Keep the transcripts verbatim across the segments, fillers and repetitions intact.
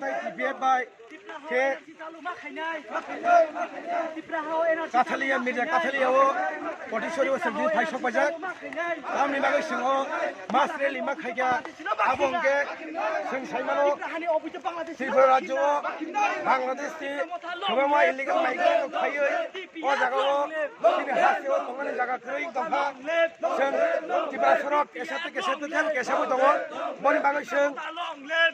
T P F bai khe Kathalia, Mirza Kathalia o Potisori o chwng phai sok paijak. Tamni bagwi chwng o mass rally ma khaikha. Abo hwnkhe chwng saimano Tripura rajyo o Bangladesh ni kwbangma illegal migrant rok phaiwi o jaga o chini ha seo tongmani jaga kwrwi wng tongkha. Chwng Tripura sorok kesa tei kesa tei kesa bo tongo. Boni bagwi chwng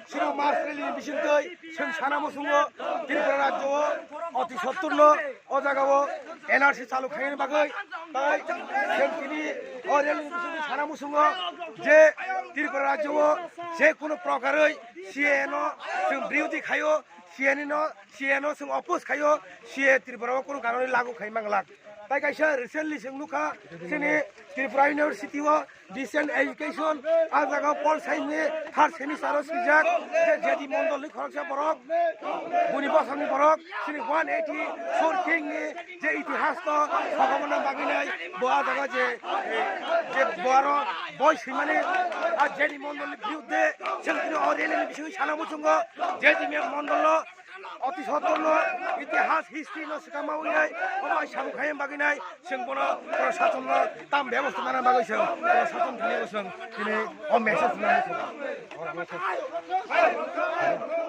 chini mass rally ni bisingtwi chwng sana muchungo Tripura rajyo o oti sottur no o jaga o N R C chalu khainani bagwi. Tai chwng tini o rally ni bisingtwi sana muchungo je Tripura rajyo o je kunu prokarwi C A A no chwng birodhi khaio, C A A no, C A A no chwng oppose khaio, C A A Tripura o kunu kanuni lagu khai manglak. Tai kaisa recently chwng nukha chini Tripura University o Distance education, ah jaga o Pol Science ni third semester o swijak, je J D Mondol ni khoroksa borok, buni bosong ni borok, chini one eighty four king ni je itihas to sokomorna bagwi nai, bo ah jaga je, je bo aro boi swimani, ah J D Mondol ni birudde, chwng tini o rally ni bisingtwi sana muchungo, J D Mondol no, oti sottor no itihas history no swkang ma winai omo ai samung khaina bagwi nai chwng bono proshasonno tam bebosta nana bagwi chwng proshasonno thangwi chwng tini o message nani chwng.